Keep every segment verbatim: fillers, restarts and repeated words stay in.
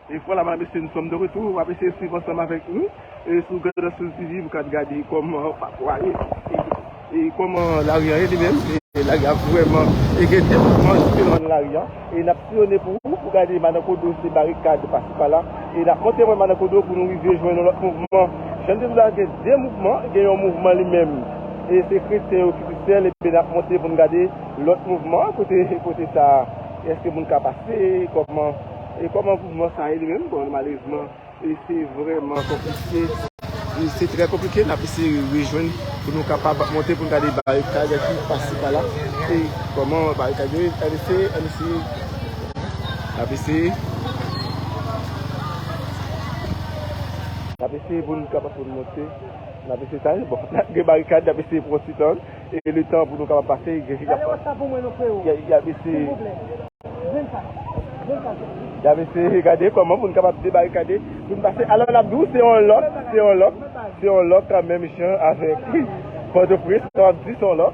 E vwala, medam e mesye, nous sommes de retour. W ap eseye swiv ansanm avèk nou e sou Grandans Sud T V pou w ka gade kòman pafwa ye, e, e kòman lari a ye li menm. E lari a vrèman, e gen de mouvman diferan nan lari a. E n ap siyone pou ou, pou gade Madankodo, se barikad pasi pala. E n ap monte mwen Madankodo pou nou rive jwenn yon lòt mouvman. Jan m te di w la, gen de mouvman, gen yon mouvman li menm, e se kretyen yo ki pi sèl, epi n ap monte pou n gade lòt mouvman, kote, kote sa, èske moun ka pase, kòman, e kòman mouvman sa ye li menm, bon, malerezman, e se vrèman konplike. E se trè konplike, n ap eseye rejwenn pou nou kapab monte, pou n gade barikad ki pase pa la. E kòman barikad yo ye, ann eseye, ann eseye. N ap eseye. N ap eseye pou nou kapab pou nou monte. N ap eseye sa, bon, gen barikad, n ap eseye pran ti tan. E letan pou nou kapab pase, gen, y ap, y a, y ap eseye. Y ap eseye gade kòman pou n kapab debarikade, pou n pase. Alò, n ap di w, se yon lòk, se yon lòk, se yon lòk kanmenm jan avèk Pòtoprens, n ap di se yon lòk.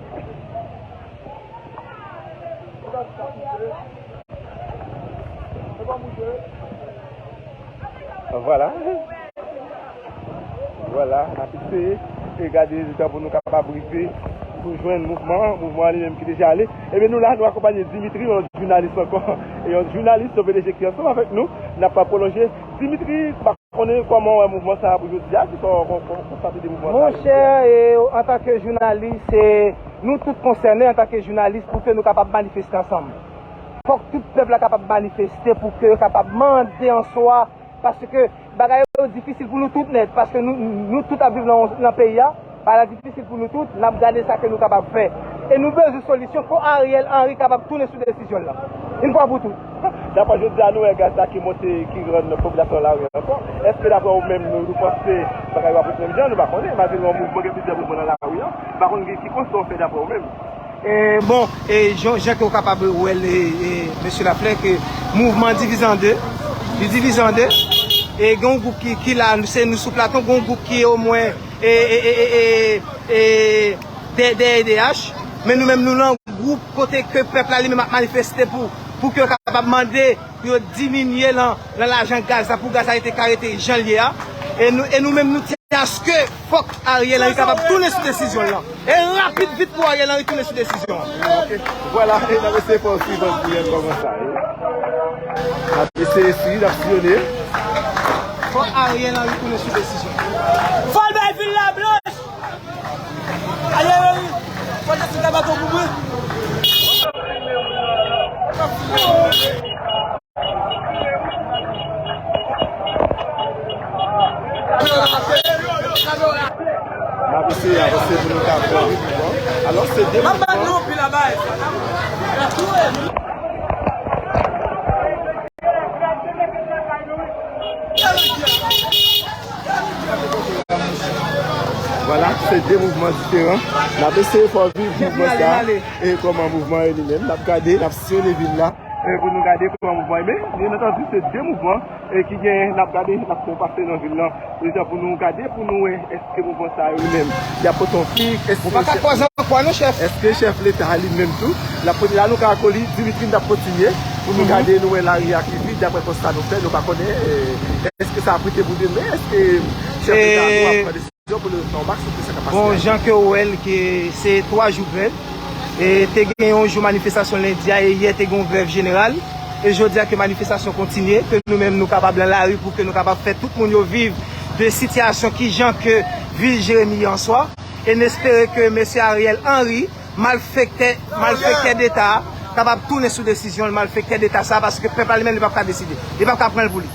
Vwala. Vwala, n ap eseye e gade letan pou nou kapab rive pou jwenn mouvman an, mouvman an li menm ki deja ale. Ebyen, nou la, nou akonpanye Dimitri, yon jounalis ankò. E yon jounalis, yon P D G ki ansanm avèk nou. N ap pwolonje. Dimitri, m pa konnen kòman w wè mouvman sa a pou jodi a, kisa w kon- kon- konstate de mouvman sa a jodi a? Monchè, e, antanke jounalis, e, nou tout konsène antanke jounalis pou ke nou kapab manifeste ansanm. Fòk tout pèp la kapab manifeste pou ke yo kapab mande an swa, paske bagay yo difisil pou nou tout nèt, paske nou, nou tout ap viv nan, nan peyi a, bagay la difisil pou nou tout, n ap gade sa ke nou kapab fè. E nou bezwen solisyon, fò Ariel Henry kapab tounen sou desizyon l lan. Yon fwa pou tout. Daprè jodi a, nou wè gaz la ki monte, ki rann popilasyon lari ankò. Èske daprè ou menm, nou, nou panse bagay yo ap ret menm jan? Nou pa konnen, malgre gen yon mouvman, gen plizyè mouvman nan lari an. M pa konn ki, ki konsèy w fè daprè ou menm. E, bon, e, jan, jan ke w kapab wè l, e, e, mesye Laflè, ke mouvman an divize an de. Li divize an de. E gen yon gwoup ki, ki la, se nou sou platon, gen yon gwoup ki omwen, e, e, e, e, e, e, dè-, dèyè I D H. Men nou menm, nou nan gwoup kote ke pèp la li menm ap manifeste pou, pou ke yo kapab mande pou yo diminye lan, lan lajan gaz la, pou gaz la rete, ka rete jan l ye a. E nou, e nou menm, nou tyen aske fòk Ariel Henry kapab tounen sou desizyon l lan. E rapid, vit pou Ariel Henry tounen sou desizyon an. Ok. Vwala, e n ap eseye fè w swiv an dirèk kòman sa ye. N ap eseye swiv, n ap siyone. Fòk Ariel Henry tounen sou desizyon l. Fò l bay vil la blanch. Ariel Henry, fò l desann nan bato pou mwen. N ap eseye avanse pou nou ka pran ritm nan. Alò, se de mouvman. Vwala, se de mouvman diferan. N ap eseye fè w viv mouvman sa a. E kòman mouvman an ye li menm. N ap gade, n ap siyone vil la. E pou nou gade kòman mouvman an ye. Men, byen antandi, se de mouvman, e ki gen, n ap gade, n ap fè w pase nan vil lan. Letan pou nou gade, pou nou wè, èske mouvman sa yo li menm, y ap pote yon fig, èske... Ou pa ka chèf, koze ankò non, chèf. Èske chèf leta a li menm tou, l ap pote la, nou ka akoli, Dimitri, n ap kontinye, pou nou gade, nou wè lari a ki vid, daprè konsta nou fè, nou pa konnen, e, èske sa ap rete pou demen, èske chèf leta a tou ap pran desizyon pou l fè yon bak sou ke sa k ap pase a? Bon, jan ke w wè l, ke se twa jou grèv, e te gen yon jou manifestasyon lendi a, e yè te gen yon grèv jeneral, e jodi a ke manifestasyon kontinye, ke nou menm nou kapab nan lari pou ke nou kapab fè tout moun yo viv de sitiyasyon kijan ke vil Jeremi ye an swa. E n espere ke mesye Ariel Henry, malfektè, malfektè deta a, kapab tounen sou desizyon l, malfektè deta sa, paske pèp la li menm li p ap ka deside. Li p ap ka pran l pou li.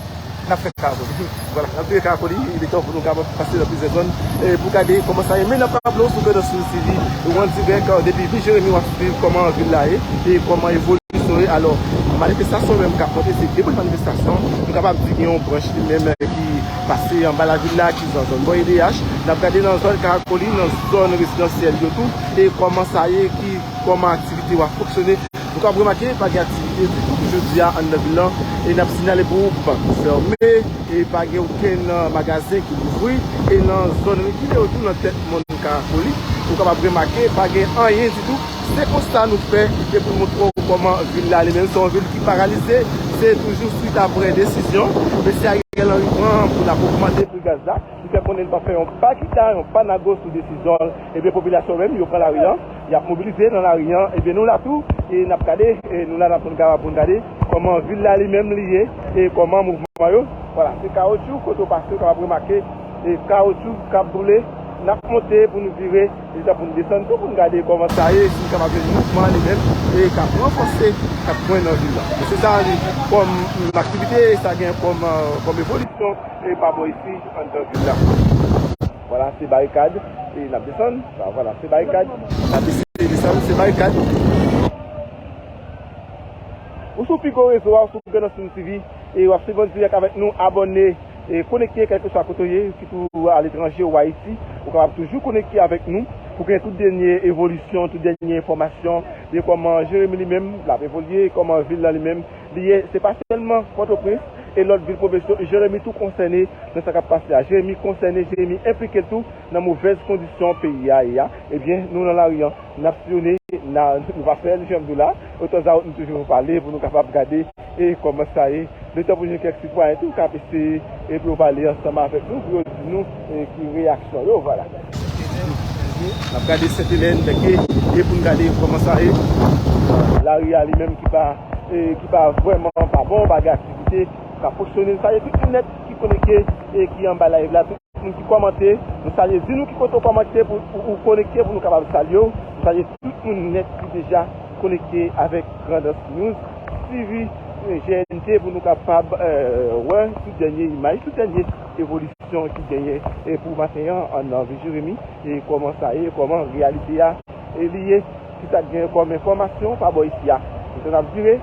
N ap fè Karakoli. Vwala, n ap fè Karakoli, il est temps pou nou kapab pase nan plizyè zòn, e pou gade kòman sa ye. Men n ap raple w sou Grandans Sud T V, ou an dirèk, e, depi vil Jeremi w ap swiv kòman vil la ye, e kòman evolisyon ye. Alò, manifestasyon menm k ap monte, se de bout manifestasyon. Nou kapab di gen yon branch li menm, e, ki pase anba lavil la, ki nan zòn bò E D H. N ap gade nan zòn Karakoli, nan zòn rezidansyèl yo tou, e kòman sa ye, ki, kòman aktivite yo ap fonksyone. Nou kapab remake, pa gen aktivite ditou pou jodi a anndan vil lan, e n ap siyale pou ou, bank fèmen, e pa gen okenn, e, magazen ki louvri, e nan zòn rekile yo tou, nan tèt mòn Karakoli, ou kapab remake, pa gen anyen ditou. Se konsta nou fè, e pou n montre w kòman vil la li menm, se yon vil ki paralize, se toujou swit apre desizyon mesye Ariel Henry pran pou l ap ogmante pri gaz la. Li fè konnen li pap fè yon pa kita, yon pa nago sou desizyon l. Ebyen, popilasyon menm, yo pran lari an, y ap mobilize nan lari an. Ebyen, nou la tou, e n ap gade, e nou la n ap konn kapab pou n gade kòman vil la li menm li ye, e kòman mouvman yo. Vwala, se kawotchou, kote w pase, w kapab remake, e kawotchou k ap boule. N ap monte pou nou vire, e sa pou n desann tou, pou n gade kòman sa ye, si n kapab jwenn mouvman li menm, e k ap ranfòse, k ap jwenn nan vil la. Men se sa li kòm aktivite, e sa gen kòm, kòm evolisyon, e pa bò isi, anndan vil la. Vwala, se barikad, e n ap desann. Sa, vwala, se barikad. N ap eseye desann, se barikad. Ou sou pi gwo rezo a, ou sou Grandans News T V, e w ap swiv an dirèk avèk nou, abòne, e konekte kèlkeswa kote w ye, kit ou aletranje ou Ayiti, ou kapab toujou konekte avèk nou pou gen tout dènye evolisyon, tout dènye enfòmasyon de kòman Jeremi li menm l ap evolye, kòman vil la li menm li ye. Se pa sèlman Pòtoprens e lòt vil pwovens yo, Jeremi tou konsène nan sa k ap pase a. Jeremi konsène, Jeremi enplike l tou nan movèz kondisyon peyi a ye a. Ebyen, nou nan lari an, n ap siyone, n a, nou pa fè l, jan m di w la. Otan sa, nou toujou pale pou nou kapab gade e kòman sa ye. Letan pou jwenn kèk sitwayen tou k ap eseye e pou yo pale ansanm avèk nou, pou yo di nou e ki reyaksyon yo, vwala. N ap gade Sentelèn, bèke, e pou n gade kòman sa ye. Lari a li menm ki pa, e ki pa vrèman pa bon, pa gen aktivite k ap fonksyone. N salye tout moun nèt ki konekte e ki anba live la, tout moun ki kòmante. Nou salye, di nou ki kote w kòmante pou ou, ou konekte pou nou kapab salye w. Nou salye tout moun nèt ki deja konekte avèk Grandans News T V, G N T, pou nou kapab, e, wè tout dènye imaj, tout dènye evolisyon ki genyen, e pou maten an, an nan vil Jeremi, e kòman sa ye, kòman reyalite a, e li ye, ki sa k genyen kòm enfòmasyon pa bò isi a. Kote n ap vire,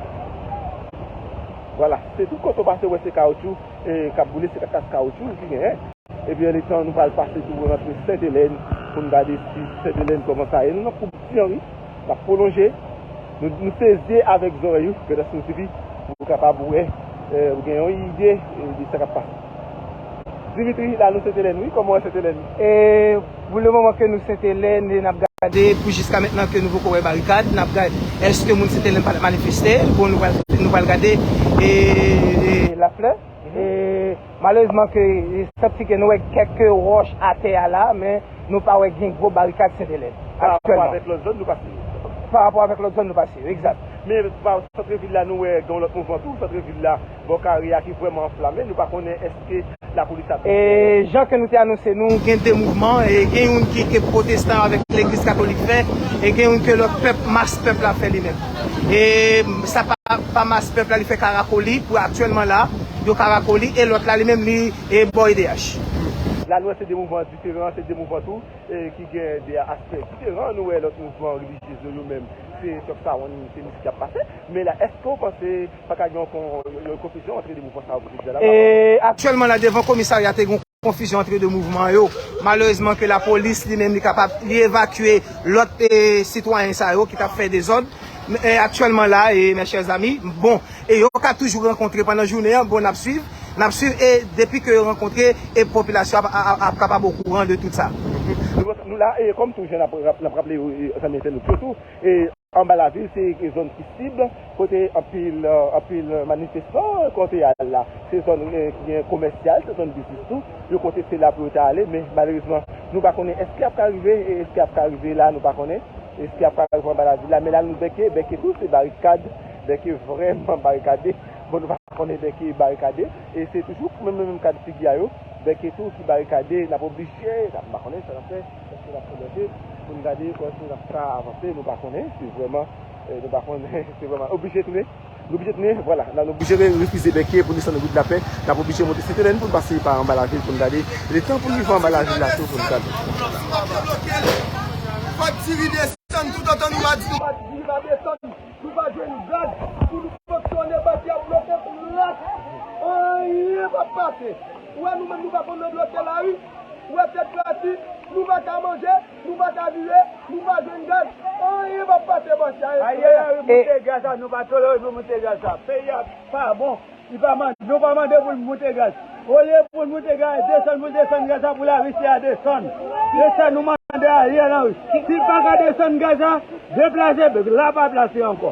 vwala, se tout kote w pase, w wè se kawotchou, e k ap boule, se kakas kawotchou ki genyen. Ebyen, letan nou pral pase tou rantre Sentelèn, pou n gade si Sentelèn kòman sa ye. Nou nan koub Ti Anri, n ap pwolonje. Nou, nou se zye avèk zòrèy ou, Grandans News T V, pou w kapab wè, e, ou gen yon ide, e, de sa k ap pase. Dimitri, la nou Sentelèn, wi, kòman w wè Sentelèn? E pou le moman ke nou Sentelèn, e n ap gade, pou jiska mentnan ke nou poko wè barikad, n ap gade, èske moun Sentelèn pa t ap manifeste? Bon, nou pral, nou pral gade, e, e, Laflè. E malerezman ke, e, santi ke nou wè kèk wòch atè a la, men nou pa wè gen gwo barikad Sentelèn aktyèlman. Pa rapò avèk lòt zòn nou pase yo. Pa rapò avèk lòt zòn nou pase yo, egzat. Men pa santrevil la, nou wè gen yon lòt mouvman tou, santrevil la, bò kare a ki vrèman anflame, nou pa konnen èske lapolis ap... E jan ke nou te anonse nou, gen de mouvman, e gen youn ki, ke pwotestan avèk legliz katolik fè, e gen youn ke lòt pèp, mas pèp la fè li menm. E sa pa, pa mas pèp la, li fè Karakoli, pou aktyèlman la, yo Karakoli, e lòt la, li menm, li, e bò E D H. La, nou wè se de mouvman diferan, se de mouvman tou, e ki gen de aspè diferan. Nou wè lòt mouvman relijye yo, yo menm, se Top Sound, se mizik y ap pase. Men la, èske w panse pa ka gen yon kon-, yon konfizyon antre de mouvman sa yo pou jodi a la? E aktyèlman la, devan komisarya, te gen yon konfizyon antre de mouvman yo. Malerezman ke lapolis li menm li kapab, li evakye lòt, e, sitwayen sa yo ki t ap fè dezòd. Men, e, aktyèlman la, e, mes chers amis, bon, e yo ka toujou rankontre pandan jounen an, bon, n ap swiv, n ap swiv, e depi ke yo rankontre, e popilasyon ap, ap, ap kapab okouran de tout sa. Nou, nou la, e kòm tou jèn, n ap, n ap raple, e, zanmi entènot yo tou, e anba lavil, se zòn ki sib, kote anpil, e, anpil manifestan konte al la. Se zòn, e, ki gen komèsyal, se zòn biznis tou. Yo konte se la pou yo ta ale, men malerezman, nou pa konnen èske y ap ka rive, e èske y ap ka rive la, nou pa konnen. Èske y ap ka rive anba lavil la. Men la, nou bèke, bèke tou, se barikad, bèke vrèman barikade. Bon, nou pa konnen bèke barikade. E se toujou menm, menm kad figi a yo, bèke tou ki barikade, n ap oblije, n ap, m pa konnen sa n ap fè. Èske n ap fè danje pou n gade, pou èske n ap ka avanse, nou pa konnen. Se vrèman, e, nou pa konnen, se vrèman oblije tounen. Nou oblije tounen, vwala. La, nou oblije re-, refize bèke pou desann wout lapè. N ap oblije monte Sentelèn pou n pase pa anba lavil pou n gade. Letan pou n rive anba lavil la tou pou n gade. Fòk diri desann toutotan nou pa di, nou pa diri pa desann. Nou pa jwenn gaz pou nou fonksyone, bandi ap bloke tout ras. Anyen p ap pase. Ou wè nou menm nou pa konn nan dlo sèl la wi. Ou wè tèt pati, nou pa ka manje, nou pa ka vire, nou pa jwenn gaz. Anyen p ap pase bandi a. Ayayay, moute gaz la, nou pa tolere pou moute gaz la. Peyi a pa bon. Li pa mande, nou pa mande pou l moute gaz. Olye pou l moute gaz, desann pou l desann gaz la pou Larisi a desann. Se sa nou mande Ariel Henry. Si l pa ka desann gaz la, deplase, la pa plase ankò.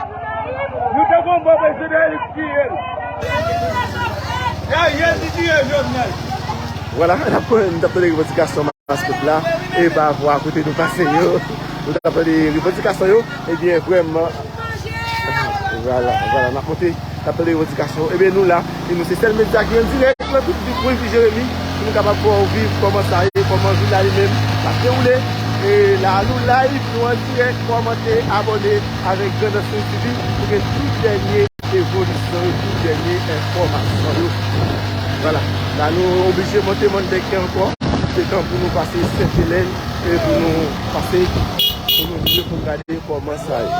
Nou te gon bon prezidan, li tiye l. Se Ariel ki tiye Jovenel. Vwala, n ap, n ap tande revandikasyon mas pèp la, e pa rapò a kote nou pase yo. Nou t ap tande revandikasyon yo, ebyen, vrèman, vwala, vwala, n ap monte, n ap tande revandikasyon yo. Ebyen, nou la, e nou se sèl medya ki an dirèk nan tout vil Jeremi, pou nou kapab fè w viv kòman sa ye, kòman vil la li menm ap dewoule. E la, nou live, nou an dirèk, kòmante, abòne avèk Grandans Nouvèl T V, pou gen tout dènye evolisyon yo, tout dènye enfòmasyon yo. Vwala. La, nou oblije monte Mòn Dèk ankò. Se tan pou nou pase Sentelèn e pou nou pase, pou nou vire, pou n gade kòman sa ye.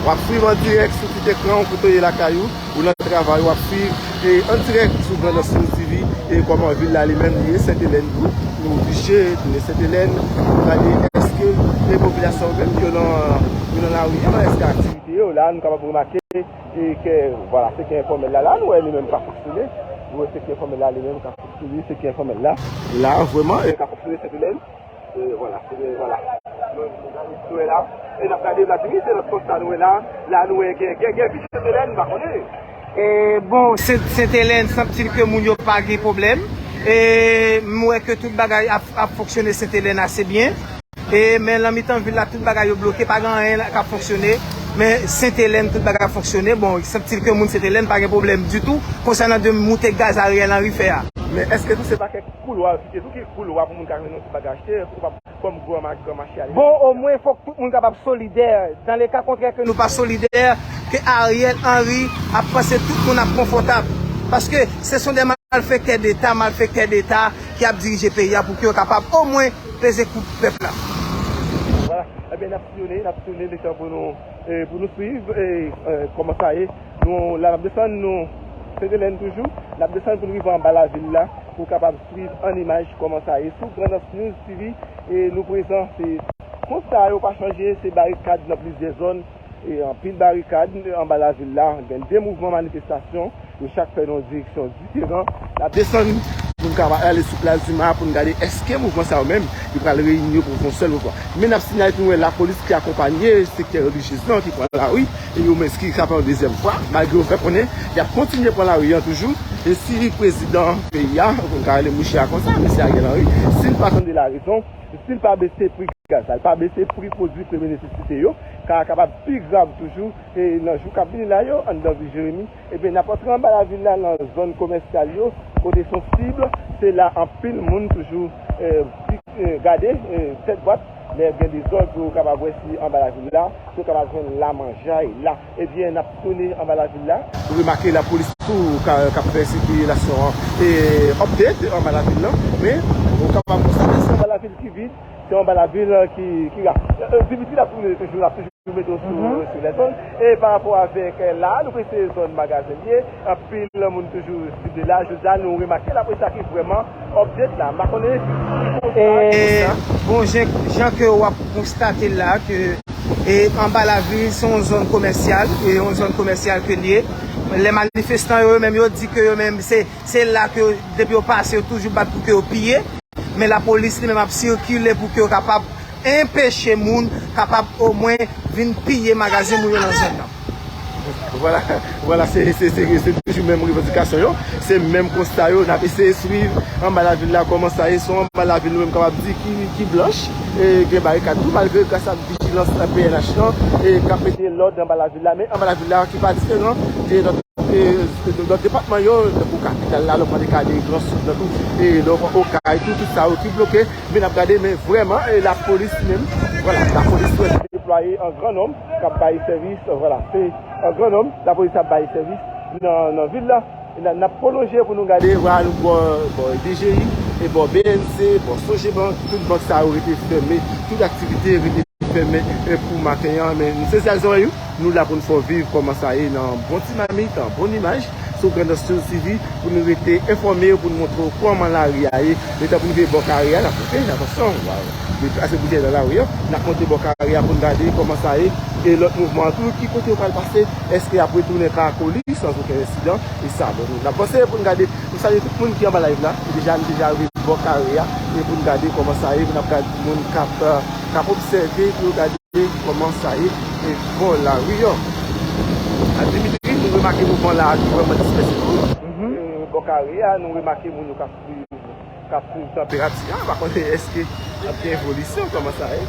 W ap swiv an dirèk sou ti ekran w kote w ye lakay ou. Ou nan travay, w ap swiv, e, an dirèk sou Grandans News T V, e kòman vil la li menm li ye, Sentelèn tou. Nou oblije tounen Sentelèn, pou gade èske, e, popilasyon yo menm yo nan, yo nan lari a, èske aktivite yo la, nou kapab remake, e, ke, vwala, sèkè enfòmèl la, la, nou wè li menm ka fonksyone, nou wè sèkè enfòmèl la li menm ka fonksyone, sèkè enfòmèl la, la, vrèman, e, ka fonksyone Sentelèn. E, vwala, se, vwala. Nou, nou gade, nou wè la. E n ap gade, n ap di, wi, se lòt konsta nou wè la. La, nou wè gen, gen, gen plis Sentelèn, m pa konnen. E, bon, Sen-, Sentelèn, sanbtil ke moun yo pa gen pwoblèm. E m wè ke tout bagay ap, ap fonksyone Sentelèn ase byen. E, men nan mitan vil la, tout bagay yo bloke, pa gen anyen la k ap fonksyone. Men Sentelèn, tout bagay ap fonksyone. Bon, sanbtil ke moun Sentelèn pa gen pwoblèm ditou konsènan de moute gaz Ariel Henry fè a. Men èske tou se pa kèk koulwa yo kite tou, ki koulwa pou moun ka jwenn yon ti bagay achte, ou pa kòm gran ma-, gran mache a li menm. Bon, omwen, fòk tout moun kapab solidè. Dans le cas contraire, ke nou pa solidè, ke Ariel Henry ap panse tout moun ap konfòtab. Paske se son de malfektè deta, malfektè deta ki ap dirije peyi a pou ke yo kapab omwen peze kou pèp la. Vwala. Ebyen, n ap siyone, n ap siyone letan pou nou, e, pou nou swiv, e, e, kòman sa ye. Nou, la, n ap desann, nou, Sentelèn toujou. N ap desann pou n rive anba lavil la, pou w kapab swiv an imaj kòman sa ye. Sou Grandans News T V, e nou prezan, se konsta yo pa chanje, se barikad nan plizyè zòn, e anpil barikad anba lavil la. Gen de mouvman manifestasyon, yo chak fè nan yon direksyon diferan. N ap desann pou n kapab ale sou Plas Dima pou n gade èske mouvman sa yo menm, yo pral reyini yo pou fè yon sèl mouvman. Men n ap siyale pou nou wè lapolis ki akonpanye sektè relijyez lan ki pran lari, e yo menm ki ka fè yon dezyèm fwa, malgre yo fè konnen y ap kontinye pran lari an toujou. E si prezidan peyi a, pou n ka rele mouche a konsa, mesye Ariel Henry, si l pa tande larezon, si l pa bese pri gaz la, l pa bese pri pwodui premye nesesite yo, ka kapab pi grav toujou, e nan jou k ap vini la yo, anndan vil Jeremi, ebyen, n ap antre anba lavil la, nan zòn komèsyal yo, kote se yon sib, se la anpil moun toujou, e, pi, e, gade, e, tèt bwat, lè gen dezòd, pou yo kapab wè si anba lavil la, si yo kapab jwenn lamanjay la. Ebyen, n ap tounen anba lavil la. Ou remake lapolis tou ka, k ap fè sikilasyon an, e, update anba lavil la. Men, ou kapab konstate se anba lavil ki vid, se anba lavil ki, ki ra. E, e, Dimitri, n ap tounen toujou, n ap toujou mete w sou, sou lèzonn. E pa rapò avèk, e, la, nou prese zòn magazen li ye. Anpil moun toujou sible la. Jodi a, nou remake lapolis la ki vrèman update la. M pa konnen si konsta, e, bon, jan, jan ke w ap konstate la, ke, e, anba lavil, se yon zòn komèsyal, e yon zòn komèsyal ke l ye. Lè manifestan yo, yo menm, yo di ke yo menm, se, se la ke depi yo pase, yo toujou bat pou ke yo piye. Men lapolis li menm ap sikile pou ke yo kapab enpeche moun kapab omwen vin piye magazen moun yo nan zòn nan. Vwala, vwala, se, se, se, se toujou menm revandikasyon yo, se menm konsta yo, n ap eseye swiv anba lavil la kòman sa ye, se yon anba lavil nou menm kapab di ki, ki blanch, e gen barikad tou, malgre gras ak vijilans P N H lan, e k ap mete lòd anba lavil la, men anba lavil la ki pa diferan de lòt e, lòt depatman yo, tankou kapital la, lè w pral gade Gran Sid nan tou, e lè w pran Okay tou, tout sa yo ki bloke, men n ap gade, men vrèman, e lapolis menm, vwala, lapolis rete deplwaye an gran nonm k ap bay sèvis, vwala, se an gran nonm, lapolis ap bay sèvis nan, nan vil la. E n a, n ap pwolonje pou nou gade, vwala, nou bò, bò D G I, e bò B N C, bò Sogebank, tout bank sa yo rete fèmen, tout aktivite rete fèmen, e pou maten an, men nou sezi ak zòrèy ou, nou la pou n fè w viv kòman sa ye nan bon ti mamit, an bon imaj, sou Grandans News T V, pou nou rete enfòme, pou nou montre w kòman lari a ye, letan pou n rive bò kare a, n ap monte, atansyon, w a deplase boutèy nan lari an, n ap monte bò kare a pou n gade kòman sa ye, e lòt mouvman an tou, ki kote yo pral pase, èske y ap retounen Kakoli, san okenn ensidan, e sa, bon, nou, n ap vanse pou n gade, nou salye tout moun ki anba live la, e deja, nou deja rive bò kare a, e pou n gade kòman sa ye, pou n ap gade moun k ap, k ap obsève, pou yo gade kòman sa ye, e bò lari an. A Dimitri, nou remake mouvman la ki vrèman dispèse tou. Mhm. E bò kare a, nou remake moun yo k ap swiv, k ap swiv tanperati a, pa konnen èske ap gen evolisyon, kòman sa ye?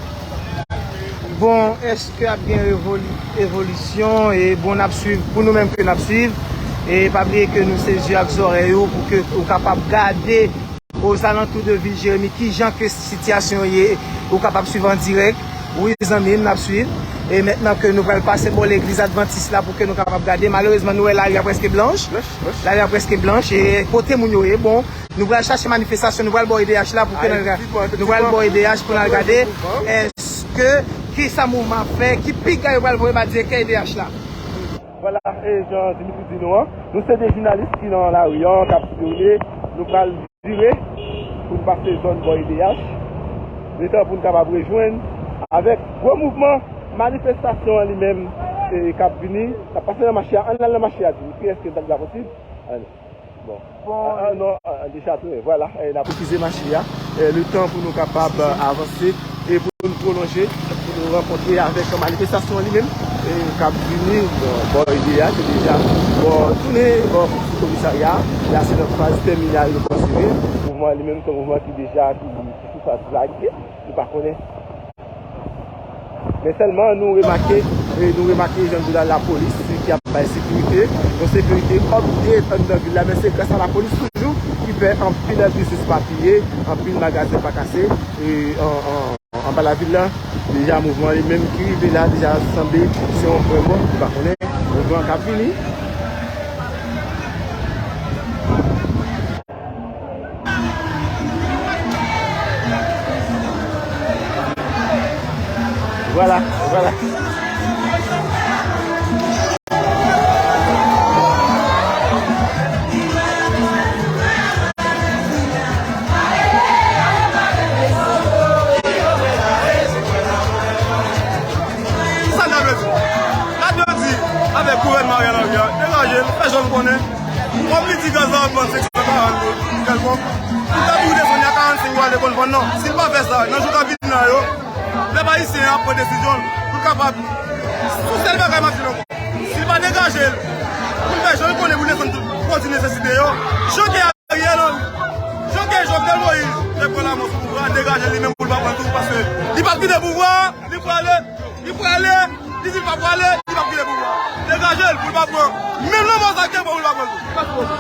Bon, èske ap gen evoli-, evolisyon? E bon, n ap swiv, pou nou menm ke n ap swiv, e pa bliye ke nou se zye ak zòrèy ou pou ke ou kapab gade ozalantou de vil Jeremi, kijan ke sitiyasyon ye, ou kapab swiv an dirèk. Wi, zanmi m, n ap swiv. E mentnan ke nou pral pase bò legliz Advantis la pou ke nou kapab gade. Malerezman, nou wè lari a prèske blanch. Blanch, blanch. Lari a prèske blanch. E kote moun yo ye, bon, nou pral chache manifestasyon, nou pral bò E D H la pou ke n al ga-, nou pral bò E D H pou n al gade. Èske, kisa mouvman ap fè, ki piga yo pral voye ba direktè E D H la? Vwala, e jan Dimitri di nou an, nou se de jounalis ki nan lari an, k ap sipone, nou pral vire pou n pase zòn bò E D H, letan pou n kapab rejwenn avèk gwo mouvman manifestasyon an li menm, e k ap vini, k ap pase nan mache a, ann al nan mache a, Dimitri, èske n ta di sa posib? Ann. Bon. Ah, ah, non, ah, deja tou, vwala, eh, n ap eskize mache a, eh, letan pou nou kapab, eh, avanse e pou nou pwolonje, pou nou rankontre avèk manifestasyon an li menm, eh, k ap vini, bon, bò E D H, se deja, bon, tounen, bon, sou komisarya a, la se nan faz tèminal nou konsere, mouvman an li menm se yon mouvman ki deja, ki, ki sou faz lage, nou pa konnen. Men sèlman nou remake, e nou remake jan nou di la, lapolis ki ap bay sekirite, yon sekirite upgrade anndan vil la, men se gras a lapolis toujou ki fè anpil biznis pa piye, anpil magazen pa kase, e an, an, anba lavil la, deja mouvman li menm ki rive la, deja sanble se yon pwen mò, nou pa konnen mouvman k ap vini. Vwala, vwala. Kisa n ta vle di? N ap vle di avèk gouvènman Ariel Henry a, degaje l, fè jan l konnen. Kòm li di gaz la ap vann senk san karant goud kèlkonk, li ta tou desann li a karannsenk goud, ale konn vann non. Si l pa fè sa, nan jou k ap vini la yo, pèp ayisyen an ap pran desizyon l pou l kapab, sou sèl bagay m ap di l ankò, si l pa degaje l, pou l fè jan l konnen pou l desann tout pwodui nesesite yo, jan ke Ariel Henry, jan ke Jovenel Moïse te pran lanmò sou pouvwa a, degaje l li menm pou l pa pran l tou, paske li p ap kite pouvwa a, li prale. Li prale, li di l pa prale, li p ap kite pouvwa a. Degaje l pou l pa pran. Menm lanmò sa k te pran pou l pa pran l tou.